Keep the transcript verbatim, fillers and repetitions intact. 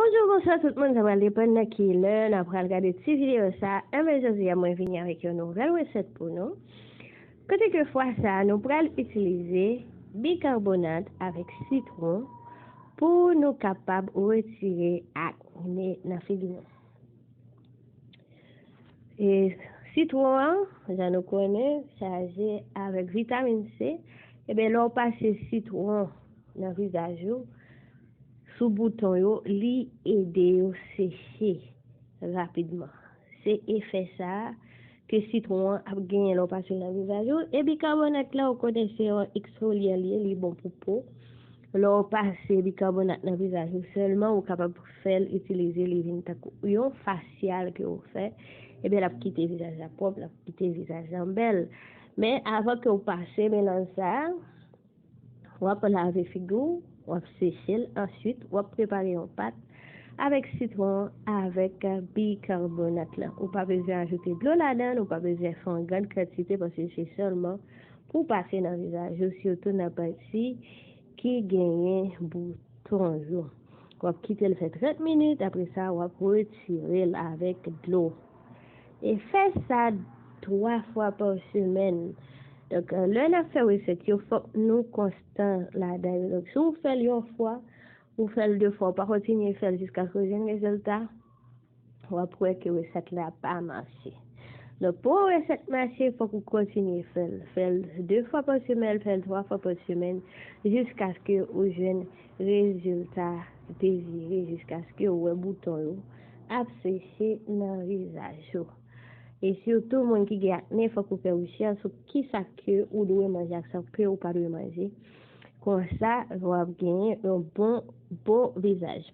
Bonjou, bonswa tout moun, sa pral depann nan ki lè n ap pral gade ti videyo sa. Enben, jodi a mwen vini avèk yon nouvèl resèt pou nou. Kote ke fwa sa a, nou pral itilize bikarbonat avèk sitwon pou nou kapab retire akne nan figi nou. E sitwon an, jan nou konnen, chaje avèk vitamin C. Ebyen, lè w pase sitwon nan vizaj ou, sou bouton yo, li ede yo seche rapidman. Se efè sa a ke sitwon an ap genyen lè w pase l nan vizaj ou. E bikarbonat la, ou konnen se yon eksfolyan li ye, li bon pou po. Lè w pase bikarbonat nan vizaj ou sèlman, ou kapab fè l itilize li vin tankou yon fasyal ke ou fè. Ebyen, l ap kite vizaj la pwòp, l ap kite vizaj la bèl. Men avan ke w pase melanj sa a, w ap lave figi w, w ap seche l, answit w ap prepare yon pat avèk sitwon, avèk bikarbonat la. Ou pa bezwen ajoute dlo ladan l, ou pa bezwen fè yon grann kantite, paske se sèlman pou pase nan vizaj ou, sitou nan pati ki genyen bouton yo. W ap kite l fè trant minit, apre sa, w ap retire l avèk dlo. E fè sa twa fwa pa semèn. Donk, lè n ap fè resèt yo, fòk nou konstan ladan yo. Donk, si w fè l yon fwa, ou fè l de fwa, ou pa kontinye fè l jiskaske w jwenn rezilta, w ap wè ke resèt la pa mache. Donk, pou yon resèt mache, fòk ou kontinye fè l. Fè l de fwa pa semèn, fè l twa fwa pa semèn, jiskaske ou jwenn rezilta dezire, jiskaske ou wè bouton yo ap seche nan vizaj ou. E sitou, moun ki gen akne, fòk ou fè rechèch sou kisa ke ou dwe manje ak sa ke ou pa dwe manje. Konsa, w ap genyen yon bon, bo vizaj. Pa